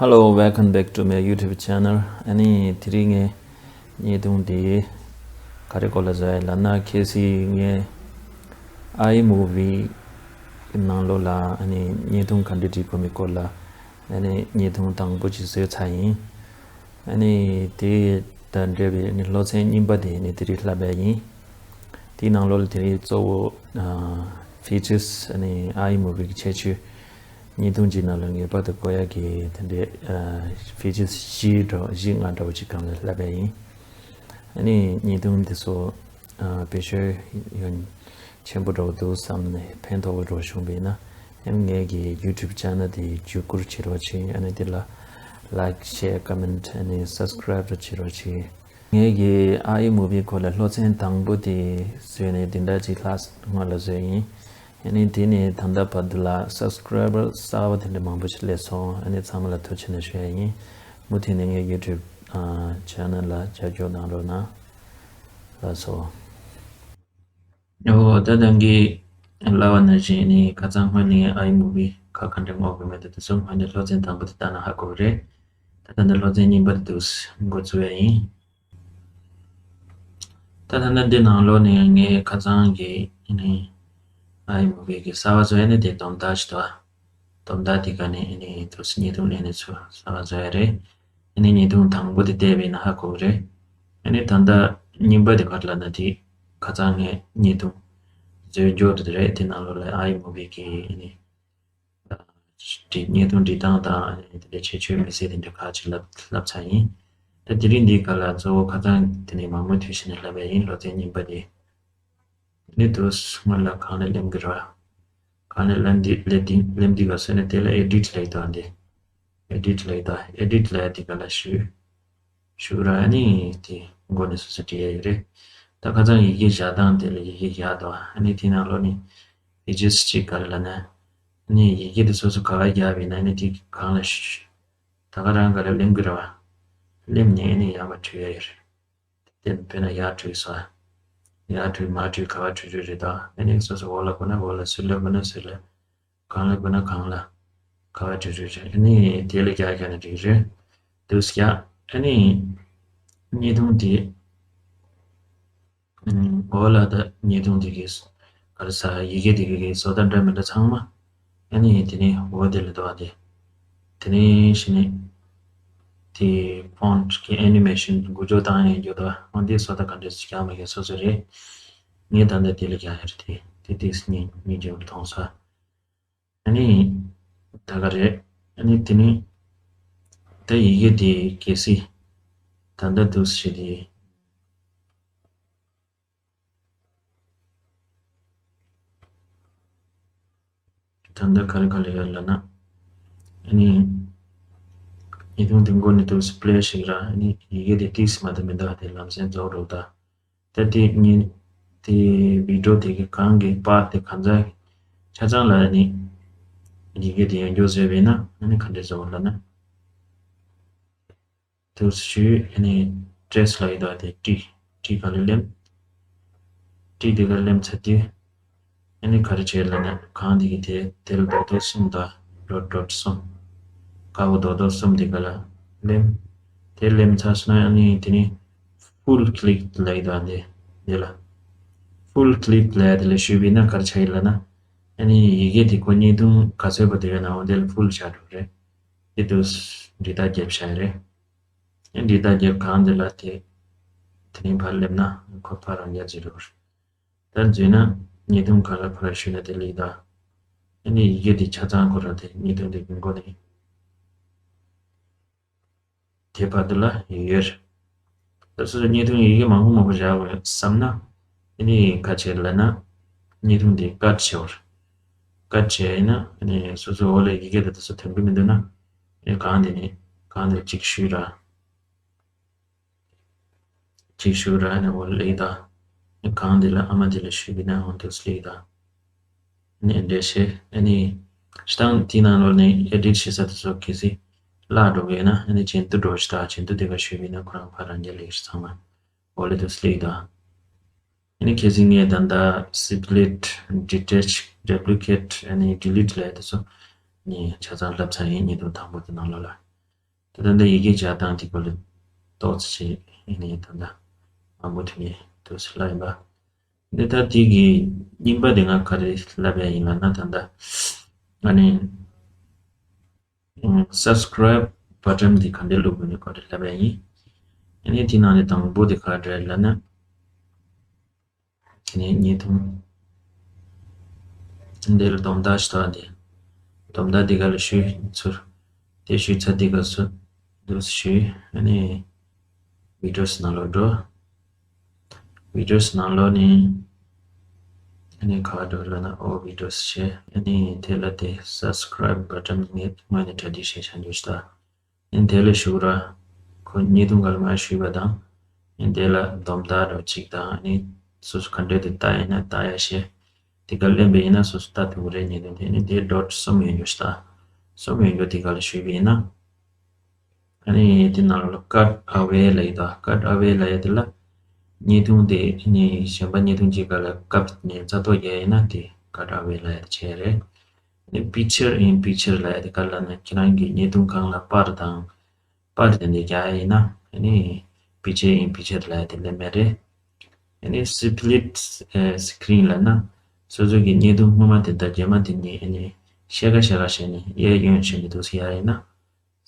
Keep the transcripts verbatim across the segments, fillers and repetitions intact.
Hello, welcome back to my YouTube channel. ཨ་ནི་དེ་རིང་ངས་བརྙན་ཐུང་འདི་ག་རེ་སྐོར་ལ་བཟོ་ཡ་ལབ་ན། གལ་སྲིད་ངས་iMovie་གི་ནང་ལོགས་ལ་ཨ་ནི་བརྙན་ཐུང་ག་འདྲ་སྒྲིག་དགོས་མིན་སྐོར་ལ་ཨ་ནི་བརྙན་ཐུང་དང་པོ་ཅིག་བཟོས་ཚར་ཡིན། ཨ་ནི་དེ་དང་འབྲེལ་བའི་ཨ་ནི་སློབ་ཚན་གཉིས་པ་དེ་ཨ་ནི་དེ་རིང་བསླབ་པ་ཡིན། དེའི་ནང་ལོགས་ལ་དེ་རིང་གཙོ་བོ་ཨ་features་ཨ་ནི་iMovie་གི་ཁྱད་ཆོས། བརྙན་ཐུང་གཅིག་ནང་ལ་ངེས་པར་དུ་དགོས་ཡ་གི་དེ་འདྲའི་ཨ་features་བཞི་འདྲ་བཞི་ལྔ་འདྲ་བོ་ཅིག་སྒང་ལ་བསླབ་པ་ཡིན། ཨ་ནི་བརྙན་ཐུང་འདི་ཚོ་ཨ་བེད་སྤྱོད་ཡང་ཆེན་པོ་འདྲ་བོ་འདུག་བསམ་ནས་ཕན་ཐོགས་པ་འདྲ་བོ་བྱུང་བ་ཡིན་ན། ཨ་ནི་ངའི་གི་YouTube channel་དེ་བརྒྱུད་བསྐུར་བྱེད་རོགས་བྱེད། ཨ་ནི་དེ་ལ་like, share, comment་ཨ་ནི་subscribe་ར་བྱེད་རོགས་བྱེད། ངའི་གི་iMovie་སྐོར་ལ་སློབ་ཚན་དང་པོ་དེ་བཟོས་ནས་དེ་འདྲ་ཅིག་ལྷག་སྔོན་ལ་བཟོས་ཡིན། ཨ་ནི་དེ་ནས་ད་ལྟ་བར་དུ་ལ་subscriber་གསར་པ་དེ་འདྲ་མང་པོ་ཞིག་སླེབས་སོང་། ཨ་ནི་ཚང་མ་ལ་ཐུགས་རྗེ་ཆེ་ཞུ་ཡ་ཡིན། མུ་མཐུད་ནས་ངའི་YouTube་ཨ་channel་ལ་རྒྱབ་སྐྱོར་གནང་རོགས་གནང་། ལགས་སོ། ཨོ་ད་ལྟ་གི་ལབ་པ་ནང་བཞིན་ནི་ཁ་སང་སྔོན་ནས་iMovie་ག་ག་འདྲ་ངོ་དགོས་མེད་དེ་དེ་ཚོ་སྔོན་ནས་སློབ་ཚན་དང་པོ་དེ་ལྟ་ན་ཧ་གོ་གི་རེད། ད་ད་ལྟ་སློབ་ཚན་གཉིས་པ་དེ་འདུག་འགོ་བཙུགས་ཡ་ཡིན། ད་ད་ལྟ་འདི་ནང་ལོགས་ནས་ངས་ཁ་སང་གི་ནི་iMovie་གི་གསར་པ་བཟོས་ནས་དེ་སྡོམ་རྟགས་ཞིག་འདུག་སྡོམ་རྟགས་དེ་ག་ནས་ནི་དུ་བརྙན་ཐུང་ལེན་ནས་ཚུར་གསར་པ་བཟོ་ཡ་རེད། ཨ་ནི་བརྙན་ཐུང་དང་པོ་དེ་བལྟས་པ་ཡིན་ན་ཧ་གོ་གི་རེད། ཨ་ནི་ད་ལྟ་གཉིས་པ་དེ་ག་རེ་ལབ་ན་དེ་ཁ་སང་ངས་བརྙན་ཐུང་བཟོས་འཇོག་དེ་རེད། དེ་ནང་ལོགས་ལ་iMovie་གི་ཨ་ནི་བྲིས་བརྙན་ཐུང་བྲིས་སྟངས་དང་ཨ་ནི་དེ་འདྲའི་ཁྱད་ཆོས་མི་སྲིད་དེ་འདྲ་ཁག་ཅིག་ལབ་ལབ་ཚར་ཡིན། ད་དེ་རིང་འདིའི་སྐབས་ལ་གཙོ་བོ་ཁ་སང་དེ་ནས་མང་མོས་མཐུད་བྱས་ནས་ལབ་པ་ཡིན། སློབ་ཚན་གཉིས་པ་དེ། ནི་དུ་སྔོན་ལ་གང་ལ་ལེམ་གི་ར། གང་ལ་ལེམ་འདི་ལེ་འདི་ལེམ་འདི་ག་སོ་ནི་དེ་ལ་edit་ལེགས་དང་འདི། edit་ལེགས་དང་edit་ལེགས་འདི་ག་ལ་ཞུ། ཞུ་ར་ནི་དེ་མགོ་ནས་སོ་སོ་བྲིས་ཡ་ཡོད་རེད། ད་ཁ་སང་ཡི་གེ་བཞག་སྟངས་དེ་ལ་ཡི་གེ་བཞག་དང་ཨ་ནི་དེ་ནང་ལོགས་ནི་pages་གཅིག་ག་ལ་ལ་ན། ནི་ཡི་གེ་དེ་སོ་སོ་ག་བ་བརྒྱབ་ཡིན་ན་ནི་དེ་གང་ལ་ཞུ། ད་ག་རང་ག་ལ་ལེམ་གི་ར་བ། ལེམ་ནས་ནི་ཡང་བ་བྲིས་ཡ་ཡོད་རེད། དེ་དཔེར་ན་ཡར་བྲིས་སོ། ཡར་བྲིས་མར་བྲིས་ག་བ་བྲིས་བྲིས་རེད་དོ། ཨ་ནི་སོ་སོ་འོག་ལ་དགོས་ན་འོག་ལ་ཟུར་ལ་དགོས་ན་ཟུར་ལ། གང་ལ་དགོས་ན་གང་ལ། ག་བ་བྲིས་བྲིས་རེད། ཨ་ནི་དེ་ལ་རྒྱག་རྒྱག་ན་འགྲིག་རེད། དུས་རྒྱག་ཨ་ནི། བརྙན་ཐུང་དེ། འོག་ལ་ད་བརྙན་ཐུང་དེ་གའི་ག་རེ་ཟ་ཡི་གེ་དེ་གའི་བཟོ་ལྟ་འདྲ་མི་འདྲ་ཚང་མ། ཨ་ནི་དེ་ནས་འོ་དེ་ལ་འདུག་བ་དེ། དེ་ནས་གཞི་ནས། དེ་font་གི་animation་འགུལ་སྐྱོད་བཏང་ཡས་ཡོད་དོ། འོ་འདི་བཟོ་ལྟ་ག་འདྲས་རྒྱག་མ་རྒྱག་སོ་སོ་རེད། ངས་ད་ལྟ་དེ་ལ་རྒྱག་ཡ་རེད་དེ། དེ་དེ་སྙིང་སྙིང་རྗེ་མོ་མཐོང་ས། ཨ་ནི། ད་ག་རེད། ཨ་ནི་དེ་ནས། ད་ཡི་གེ་དེ་གལ་སྲིད། ད་ལྟ་འདུག་ཞེས་དེ། ད་ལྟ་ག་རེ་ག་རེ་ཡོད་ལབ་ན། ཨ་ནི། བརྙན་ཐུང་དེ་མགོ་ནས་དུ་སི་པི་ལེ་ཞིག་ར། ཨ་ནི་ཡི་གེ་དེ་ཏིག་སི་མ་དེ་མི་འདུག་དེ་ལམ་སེང་རྫོགས་འགྲོ་ད། ད་དེ་ཉིན་དེ་བི་ཌིའོ་དེ་གི་གང་གི་པར་དེ་གང་ཚ་ཆ་ཚང་ལ་ཨ་ནི་ཡི་གེ་དེ་ཡང་འགྱོ་བཟོས་པས་ན་ཨ་ནི་ག་འདྲས་བཟོ་བ་ལབ་ན། དུ་ཞུས་ཨ་ནི་ཊེག་སི་ལ་ཡི་དྭགས་དེ་ཊི། ཊི་ག་ལ་ལེམ། ཊི་དེ་ག་ལ་ལེམ་ཚ་དུས། ཨ་ནི་ག་རེ་བྱས་ལབ་ན་གང་དེ་གི་དེ་དེ་ལ་རྡོག་རྡོག་གསུམ་དང་ཌོཊ་ཌོཊ་གསུམ། དཀར་པོ་རྡོག་རྡོག་གསུམ་དེ་ག་ལ་ལེམ། དེ་ལེམ་ཚར་སོང་ན་ཨ་ནི་དེ་ནི་ཕུལ་ཀི་ལིག་ལ་ཡི་དྭགས་དེ་དེ་ལ། ཕུལ་ཀི་ལིག་ལ་ཡི་དྭགས་དེ་ལ་ཞུས་པས་ན་ག་རེ་བྱ་ཡི་ལབ་ན། ཨ་ནི་ཡི་གེ་དེ་ཁོ་བརྙན་ཐུང་ག་ཚོད་པ་དེ་ཡོད་ན་འོ་དེ་ལ་ཕུལ་བྱ་འགྲོ་རེད། དེ་དུས་འབྲི་རྟགས་རྒྱབ་བྱ་རེད། ཨ་འབྲི་རྟགས་རྒྱབ་གང་དེ་ལ་དེ། དེ་རིང་ཕར་སླེབས་ན་ཁོ་ཕར་རང་རྒྱ་ཅིག་འགྲོ་རེད། ད་འཛུལ་ན་བརྙན་ཐུང་ག་ལ་ཕར་ཞུས་ན་དེ་ལ་ཡི་དྭགས། ཨ་ནི་ཡི་གེ་དེ་ཆ་ཚང་ཁོ་རང་དེ་བརྙན་ཐུང་དེ་གི་མགོ་ནས། དེ་བར་དུ་ལ་ཡོད་རེད། ད་སོ་སོ་བརྙན་ཐུང་ཡི་གེ་མང་པོ་མང་པོ་བཞག་དགོས་བསམ་ན། ཨ་ནི་ག་བྱེད་ལབ་ན། བརྙན་ཐུང་དེ་ཀཊ་བྱེད་དགོས་རེད། ཀཊ་བྱས་ཡིན་ན་ཨ་ནི་སོ་སོའི་འོག་ལ་ཡི་གེ་དེ་དེ་ཚོ་ཐོན་གི་མི་འདུག་ན། ཨ་ནི་གང་དེ་ནི་གང་དེ་གཅིག་ཞུས་ར། གཅིག་ཞུས་ར་ཨ་ནི་འོག་ལ་ཡི་དྭགས། ཨ་ནི་གང་དེ་ལ་ཨ་མ་དེ་ལ་ཞུས་པ་ཡིན་ན་འོ་དེ་ཚོ་ལ་ཡི་དྭགས། ཨ་ནི་འདྲ་བྱས་ཨ་ནི། སྤྱིར་བཏང་དེའི་ནང་ལོགས་ནས་ཨེ་ཌིཊ་བྱེད་ས་དེ་ཚོ་གལ་སྲིད་བརླག་འགྲོ་གི་ཡོད་ན་ཨ་ནི་ཇེན་ཏུ་འགྲོ་ཞིག་དང་ཇེན་ཏུ་དེ་ག་ཞུས་པ་ཡིན་ན་ཁོ་རང་ཕར་རང་རྒྱལ་ལེགས་ཤིག་ཚང་མ་འོག་ལ་དུ་སླེབས་ཡོད་དོ། ཨ་ནི་གལ་སྲིད་ངས་ད་ལྟ་སི་པི་ལིཊ། ཌི་ཊེཆ། ཌུབ་ལི་ཀེཊ། ཨ་ནི་ཌི་ལིཊ་ལབ་ཡ་དེ་ཚོ་ནི་ཆ་ཚང་བསླབ་ཚར་ཡིན། བརྙན་ཐུང་དང་པོ་དེ་ནང་ལོགས་ལ། ད་ལྟ་ཡི་གེ་སྦྱར་སྟངས་དེ་སྐོར་ལ་ཏོག་ཙམ་ཞིག་ཡིན་ནའི་ད་ལྟ་མང་པོ་ཐོན་ནས་འདུག་ཟེར་ལབ་ཡིན་པ། འདི་ལྟར་དེ་གི་རྙིང་པ་དེ་ང་ག་རེ་ལབ་ཡ་ཡིན་ལབ་ན། ད་ལྟ་ཨ་ནི་subscribe button དེ་ག་འདྲས་བླུག་དགོས་ནི་ག་རེ་ལབ་ཡ་ཡིན། ཨ་ནི་དེ་ནང་ནས་དང་པོ་དེ་ག་རེ་ལབ་ན། ཨ་ནི་བརྙན་ཐུང་འདི་ལ་སྡོམ་རྟགས་ཤིག་བཏགས་ཏེ། སྡོམ་རྟགས་འདི་ག་ལ་གཞུས་ཚུར། དེ་གཞུས་ཚར་དུས་སྐབས་སུ་འདུག་སེ་གཞུས། ཨ་ནི་videos ནང་ལོགས་འགྲོ། videos ནང་ལོགས་ནས་ཨ་ནི་ག་པར་འགྲོ་ལབ་ན། all videos བྱས། ཨ་ནི་དེ་ལ་དེ་subscribe button ངས་སྔོན་ནས་གྲ་སྒྲིག་བྱས་བཞག་འདུག་ད། ཨ་ནི་དེ་ལ་གཞུ་ར། ཁོ་བརྙན་ཐུང་ག་ལ་མར་གཞུས་པ་དང་། ཨ་ནི་དེ་ལ་སྡོམ་རྟགས་འདྲ་བོ་གཅིག་དང་། ཨ་ནི་སོ་སོ་ག་འདྲས་དེ་བལྟ་ཡ་ཡིན་ན་བལྟ་ཡ་བྱས། དེ་ག་ལེན་པ་ཡིན་ན་སོ་སོ་ལྟ་ཐུབ་ཀྱི་རེད། བརྙན་ཐུང་དེ། ཨ་ནི་དེ་dot གསུམ་ཡོད་འདུག་ད། གསུམ་ཡོད་འདུག་དེ་ག་ལ་གཞུས་པ་ཡིན་ན། ཨ་ནི་དེ་ནང་ལ་cut away ལབ་ཡོད་ད། cut away ལབ་ཡ་དེ་ལ་བརྙན་ཐུང་དེ་ཨ་ནི་གཞན་པ་བརྙན་ཐུང་གཅིག་ག་ལ་བཀབ་ནས་རྩ་གཏོར་རྒྱག་ཡ་ཡིན་ན་དེ་cut away ལབ་ཡ་དེ་བྱས་རེད། ཨ་ནི་picture in picture ལབ་ཡ་དེ་ག་ལབ་ན། ཁྱེད་རང་གི་བརྙན་ཐུང་སྒང་ལ་པར་དང་པར་དེ་འདྲ་རྒྱག་ཡ་ཡིན་ན། ཨ་ནི་picture in picture ལབ་ཡ་དེ་ལེན་པ་རེད། ཨ་ནི་split screen ལབ་ན། སོ་སོ་གི་བརྙན་ཐུང་སྔོན་མ་དེ་དང་རྗེས་མ་དེ་གཉིས་ཨ་ནི་ཤེལ་ཁ་ཤེལ་ཁ་བྱས་ནས་གཡས་གཡོན་བྱས་ནས་འདུག་སེ་ཡ་ཡིན་ན།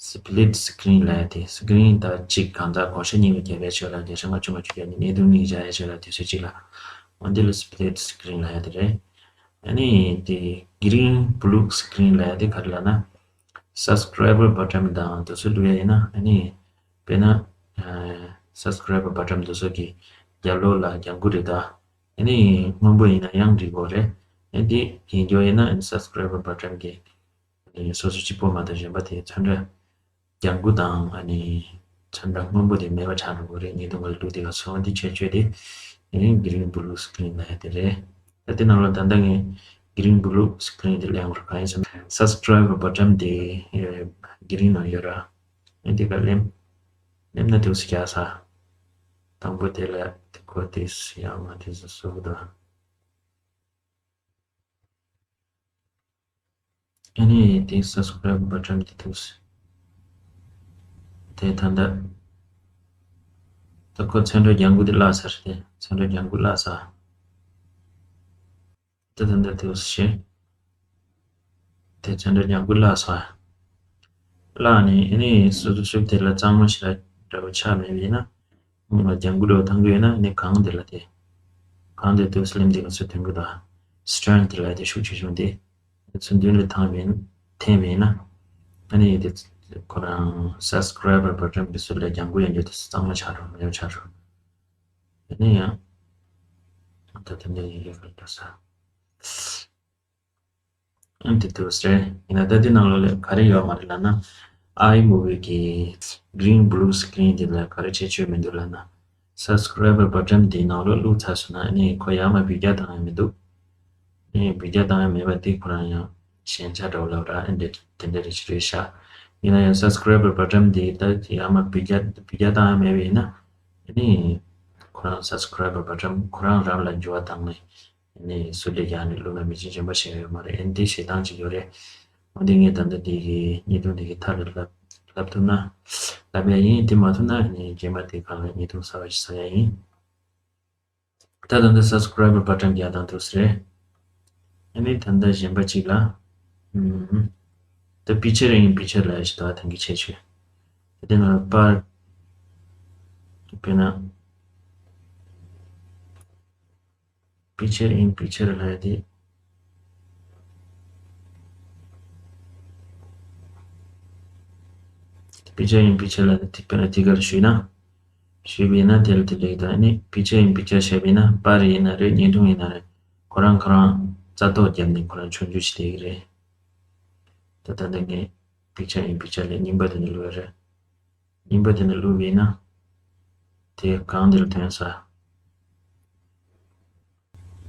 split screen ལབ་ཡ་དེ། screen ད་གཅིག་གང་ལྟར་བགོ་བཤའ་གཉིས་ལ་རྒྱབ་ཡ་ཆོག་ལ། བརྒྱ་ཆ་ལྔ་བཅུ་ལྔ་བཅུ་རྒྱབ་ནས་བརྙན་ཐུང་གཉིས་བཞག་ཡ་ཆོག་ལ། དུས་ཚོད་གཅིག་ལ། འོ་འདི་ལ་split screen ལབ་ཡ་དེ་རེད། ཨ་ནི་དེ་green blue screen ལབ་ཡ་དེ་ག་རེ་ལབ་ན། subscriber button དང་དེ་ཚོ་བླུག་ཡ་ཡིན་ན། ཨ་ནི་དཔེར་ན་ཨ་subscriber button དེ་ཚོ་གི་རྒྱབ་ལོགས་ལ་ལྗང་གུ་རེད་ད། ཨ་ནི་སྔོན་པོ་ཡིན་ན་ཡང་འགྲིག་གི་རེད། ཨ་ནི་དེ་ཡིན་རྒྱུ་ཡིན་ན། ཨ་ནི་subscriber button གི་ཨ་ནི་སོ་སོ་གཅིག་པོ་མ་གཏོགས་གཞན་པ་དེ་ཚོན་ཁྲ་ལྗང་གུ་དང་ཨ་ནི་ཚོན་ཁྲ་སྔོན་པོ་དེ་མེད་པ་ཆགས་འགྲོ་གི་རེད། བརྙན་ཐུང་ག་ལ་བླུགས་དུས་སྐབས་སུ། འདི་ཁྱད་ཆོས་དེ་ཨ་ནི་green blue screen ལབ་ཡ་དེ་རེད། ད་དེ་ནང་ལ་ད་ལྟ་ངས་green blue screen དེ་ལེན་དགོས་རེད། གང་ཡིན་ཟེར་ན་subscriber button དེ་green ནང་ཡོད་ར། ཨ་ནི་དེ་ག་ལེན། ལེན་ན་དུས་སུ་རྒྱག་ས། དང་པོ་དེ་ལ་དེ་ཁོ་དེ་ཡང་མ་དེ་སུ་སུ་དང་། ཨ་ནི་དེ་subscribe button དེ་འདུག་སེ། དེ་ད་ལྟ་ད་ཁོ་ཚོན་ཁྲ་ལྗང་གུ་དེ་བརླག་ཚར་ཏེ། ཚོན་ཁྲ་ལྗང་གུ་བརླག་ཚར། ད་ད་ལྟ་དེ་འདུག་སེ་བྱས། དེ་ཚོན་ཁྲ་ལྗང་གུ་བརླག་ཚར། བརླག་ནས་ཨ་ནི་སོ་སོ་སོ་དེ་ལ་གཙང་མ་ཞིག་ལ་འདྲ་པོ་ཆགས་མེད་པ་ཡིན་ན། སྔོན་ལ་ལྗང་གུ་འདྲ་པོ་མཐོང་གི་ཡོད་ན། ཨ་ནི་གང་དེ་ལ་དེ། གང་དེ་དུས་སུ་ལེན་དེ་ག་ཚོད་ཐོན་གི་འདུག་སི་ཊན་དེ་ལ་དེ་ཤུགས་ཆེ་ཆུང་དེ། ཚོན་མདུན་ལ་འཐེན་པ་ཡིན། འཐེན་པ་ཡིན་ན། ཨ་ནི་དེ་ཁོ་རང་subscriber button དེ་ཚོ་ལ་ལྗང་གུ་ཡོད་རྒྱུ་དེ་ཚོ་གཙང་མ་ཆགས་འགྲོ། མེད་པ་ཆགས་འགྲོ། ཨ་ནི་ཡང་ད་དེ་འདྲ་ཡིན་གྱི་ག་འགྲོ་ས། ཨ་ནི་དེ་འདུག་སེ་རེད། ཡིན་ན་ད་འདི་ནང་ལོགས་ལ་ག་རེ་ཡོད་མ་རེད་ལབ་ན། iMovie གི་green blue screen དེ་ལ་ག་རེ་ཁྱད་ཆོས་མི་འདུག་ལབ་ན། subscriber button དེའི་ནང་ལོགས་བླུགས་ཚར་སོང་ན། ཨ་ནི་ཁོ་ཡར་མར་འབུད་རྒྱག་བཏང་ཡ་མི་འདུག་ཨ་ནི་འབུད་རྒྱག་བཏང་ཡ་མེད་པ་དེ་ཁོ་རང་ཡང་ཞན་ཆ་འདྲ་པོ་ལབ་ར། ཨ་ནི་དེ་འདྲ་རེ་ཞིག་རེད་ཤག་ཡིན་ན་ཡང་subscriber button དེ་ད་ཡར་མར་འབུད་རྒྱག་འབུད་རྒྱག་བཏང་ཡ་མེད་པ་ཡིན་ན། ཨ་ནི་ཁོ་རང་subscriber button ཁོ་རང་རང་ལ་འགྱུར་བ་བཏང་ནས། ཨ་ནི་སུ་ལས་ཀྱང་ཨ་ནི་བླུགས་ན་མི་ཅི་གཞན་པ་ཞིག་ཡོད་མ་རེད། ཨ་ནི་དེ་བྱེད་སྟངས་ཅིག་ཡོད་རེད། འོན་ཏེ་ངས་ད་ལྟ་འདི་གི་བརྙན་ཐུང་འདི་གི་མཐའ་ལ་ལབ་ལབ་ཐུབ་ན་ལབ་ཡ་ཡིན། དེ་མ་ཐུབ་ན་ཨ་ནི་རྗེས་མ་དེ་གང་ལ་བརྙན་ཐུང་གསར་པ་ཞིག་བཟོ་ཡ་ཡིན། ད་ད་ལྟ་subscriber button རྒྱག་སྟངས་འདུག་སེ་རེད། ཨ་ནི་ད་ལྟ་གཞན་པ་གཅིག་ལ། ཨུམ། ད་picture in picture ལབ་ཡ་ཞིག་འདུག་ཨ། དེང་གི་ཁྱད་ཆོས། ད་དེ་ནང་ལ་པར། དཔེར་ན། picture in picture ལབ་ཡ་དེ། picture in picture ལབ་ཡ་དེ་དཔེར་ན་དེ་ག་ལ་ཞུས་ན། ཞུས་པ་ཡིན་ན་དེ་ལ་དེ་འདྲ་ཡིན་ད། ཨ་ནི་picture in picture བྱས་པ་ཡིན་ན། པར་ཡིན་ན་རེད། བརྙན་ཐུང་ཡིན་ན་རེད། ཁོ་རང་ཁོ་རང་རྩ་གཏོར་བརྒྱབ་ནས་ཁོ་རང་ཆུང་ཆུང་ཞིག་བསྡད་ཀྱི་རེད། ད་ད་ལྟ་ངས་picture in picture ལས་རྙིང་པ་དེ་ནས་བླུགས་ཡ་རེད། རྙིང་པ་དེ་ནས་བླུགས་པ་ཡིན་ན། དེ་སྒང་དེ་ལ་ཐོན་ས།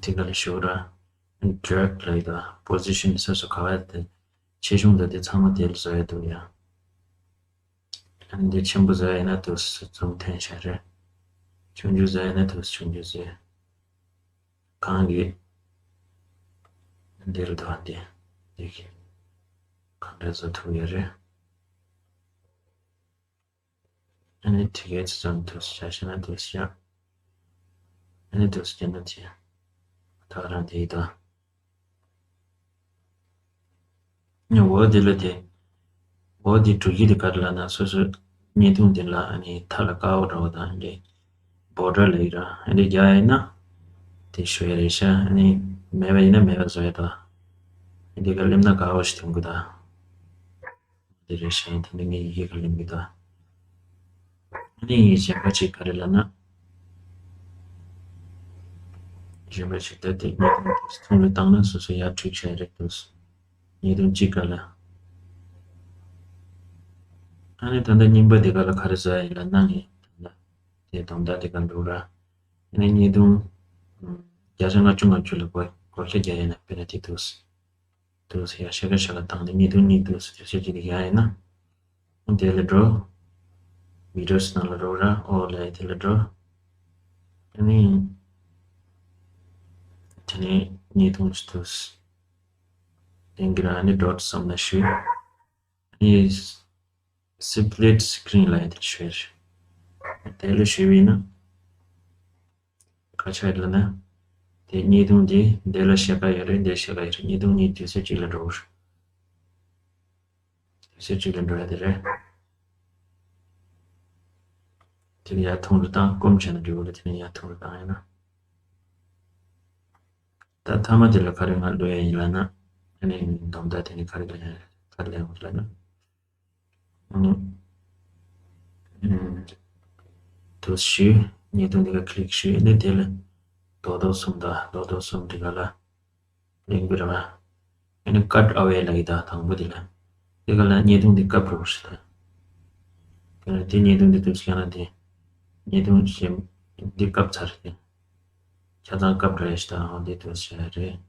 དེ་ག་ལ་ཞུ་ར། drag ལབ་ཡ་ད། position སོ་སོ་ག་བ་དེ། ཆེ་ཆུང་དང་དེ་ཚང་མ་དེ་ལ་བཟོ་ཡ་འདུག་ཡ། ཨ་ནི་འདི་ཆེན་པོ་བཟོ་ཡ་ཡིན་ན་དུས་སུ་ཙམ་ཐོན་ཤག་རེད། ཆུང་ཆུང་བཟོ་ཡ་ཡིན་ན་དུས་སུ་ཆུང་ཆུང་བཟོས། གང་གི་འདིར་དུ་འདི་འདི་གི་གང་འདྲ་བཟོ་ཐུབ་ཡོད་རེད། ཨ་ནི་དེ་གའི་ཚོ་ཚང་དུ་བྱ་ཤེས་ན་དུ་བྱ། ཨ་ནི་དུ་བྱ་ན་དེ། ད་རང་དེ་ཡི་ད། ཨ་ནི་འོ་དེ་ལ་དེ། འོ་དེ་འགྲོ་གི་དེ་ག་རེ་ལབ་ན་སོ་སོའི་བརྙན་ཐུང་དེ་ལ་ཨ་ནི་མཐའ་ལ་དཀར་པོ་འདྲ་བོ་དང་འདི། བོ་ཌར་ལ་ཡི་ར་ཨ་ནི་རྒྱག་ཡིན་ན། དེ་ཞུ་ཡ་རེད་ཤག་ཨ་ནི་མེད་པ་ཡིན་ན་མེད་པ་བཟོ་ཡ་ད། ཨ་ནི་དེ་ག་ལེམ་ན་དཀར་པོ་ཞིག་ཐོན་གི་ད། དེ་རེད་ཤག་ད་ནི་ངས་ཡི་གེ་ག་ལེན་གི་ད། ཨ་ནི་གཞན་པ་ཅིག་ག་རེ་ལབ་ན། གཞན་པ་ཅིག་ད་དེ་བརྙན་ཐུང་དེ་ཐུང་ལ་བཏང་ན་སོ་སོ་ཡར་འགྲིག་ཤག་རེད་འདུག་བརྙན་ཐུང་གཅིག་ག་ལ། ཨ་ནི་ད་ལྟ་རྙིང་པ་དེ་ག་ལ་ག་རེ་བཟོ་ཡ་ཡིན་ལབ་ན་ངས་ད་ལྟ་དེ་དོན་དག་དེ་ག་འགྲོ་ར། ཨ་ནི་བརྙན་ཐུང་བརྒྱ་ཆ་ལྔ་བཅུ་ང་བཅུ་ལ་བགོ་བགོ་བཤའ་རྒྱག་ཡ་ཡིན་ན་དཔེར་ན་དེ་འདུག་འདུག་ཟེར་ཡ་ཤ་ཀ་ཤ་ཀ་བཏང་ནས་བརྙན་ཐུང་གཉིས་འདུག་ཟེར་ཤ་ཅིག་ཡ་ཡིན་ན། དེ་ལ་འགྲོ། བི་ཌིའོ་ནང་ལ་འགྲོ་ར་ཨོ་ལ་དེ་ལ་འགྲོ། ཨ་ནི། དེ་ནས་བརྙན་ཐུང་ཅིག་འདུག་ལེན་གི་ར་ཨ་ནི་ཌོཊ་བསམ་ན་ཞུ། ཨ་ནི། སི་པི་ལིཊ་སི་ཀི་རིན་ལ་དེ་ཞུ་ཡ་རེད། དེ་ལ་ཞུས་པ་ཡིན་ན། ག་ཆ་ཡོད་ལབ་ན། དེ་བརྙན་ཐུང་དེ་འདི་ལ་ཤ་ཀ་ཡོད་རེད་འདི་ཤ་ཀ་ཡོད་རེད་བརྙན་ཐུང་གཉིས་དུས་ཚོད་གཅིག་ལ་འགྲོ་གི་རེད། དུས་ཚོད་གཅིག་ལ་འགྲོ་ཡ་དེ་རེད། དེ་ནས་ཡར་ཐུང་རུ་བཏང་སྐུམ་བྱས་ན་འགྲིག་གི་རེད་དེ་ནས་ཡར་ཐུང་རུ་བཏང་ཡ་ན། ད་མཐའ་མ་དེ་ལ་ག་རེ་ང་ལོས་ཡ་ཡིན་ལབ་ན། ཨ་ནི་འདོམ་ད་དེ་ནས་ག་རེ་ལས་ཡ་ག་རེ་ལས་ཡོང་ལབ་ན། ཨ་ནི། ཨ་ནི། དུ་ཞུས། བརྙན་ཐུང་འདི་ག་ཀི་ལིག་ཞུས། ཨ་ནི་དེ་ལ་རྡོག་རྡོག་གསུམ་དང་རྡོག་རྡོག་གསུམ་འདི་ག་ལ་ལེན་དགོས་རེད་བ། ཨ་ནི་ཀཊ་ཨ་ཝེ་ལབ་ཀྱི་ད་དང་པོ་དེ་ལ། དེ་ག་ལ་བརྙན་ཐུང་འདི་བཀབ་རོགས་ཞུ་ད། དེ་ལ་དེ་བརྙན་ཐུང་འདི་དུ་ཞུ་ན་དེ། བརྙན་ཐུང་གཞན་འདི་བཀབ་ཚར་ཏེ། ཆ་ཚང་བཀབ་རེད་ཞུ་ད་ཨ་འདི་དུ་ཞུ་ཡ་རེད།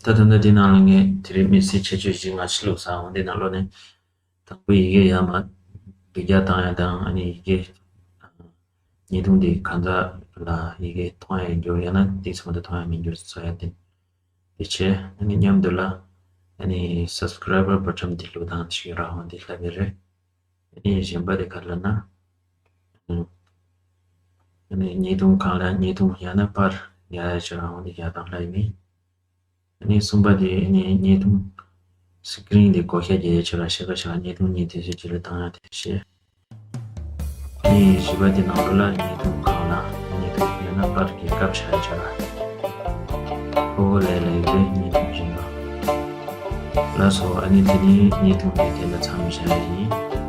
ད་ད་ལྟ་འདི་ནང་ལ་ངས་དེ་རིང་མི་ཚེ་ཁྱད་ཆོས་བཞི་ལྔ་ཕྱི་ལོགས་ས་འོང་འདི་ནང་ལོགས་ནས་དང་པོ་ཡི་གེ་ཡར་མར་སྡུད་རྒྱག་བཏང་ཡ་དང་ཨ་ནི་ཡི་གེ་བརྙན་ཐུང་འདི་གང་འདྲ་ལ་ཡི་གེ་མཐོང་ཡ་འགྱུར་ཡང་ན་དེ་ཚང་མ་མཐོང་ཡ་མི་འགྱུར་བཟོ་ཡ་དེ་དེ་བྱས་ཨ་ནི་མཉམ་དུ་ལ་ཨ་ནི་སབ་སི་ཀ་རའི་བར་བ་ཊན་དེ་བླུགས་དང་ཞིག་རག་འོང་འདི་ལབ་ཡ་རེད། ཨ་ནི་གཞན་པ་དེ་ག་རེ་ལབ་ན། ཨ་ནི་བརྙན་ཐུང་སྒང་ལ་བརྙན་ཐུང་ཡང་ན་པར་ཡར་ཡར་བྱེད་རང་འོང་དེ་ཡར་དང་ལྷ་ཡིན། ཨ་ནི་གསུམ་པ་དེ་ཨ་ནི་བརྙན་ཐུང་སི་ཀི་རིན་དེ་བགོ་བཤའ་རྒྱག་ཡས་བྱེད་ར་ཤ་ཀ་ཤ་བརྙན་ཐུང་གཉིས་དེ་ཚོ་གཅིག་ལ་བཏང་ཡ་དེ་བྱས། ཨ་ནི་བཞི་པ་དེ་ནང་ལོགས་ལ་བརྙན་ཐུང་སྒང་ལ་བརྙན་ཐུང་ཡང་ན་པར་གྱི་བཀབ་བྱ་ཡས་བྱེད་ར། ཨོ་ལས་ལས་དེ་བརྙན་ཐུང་བཞིན་པ། ལགས་སོ། ཨ་ནི་དེ་ནི་བརྙན་ཐུང་དེ་དེ་ལ་མཚམས་བཞག་ཡིན།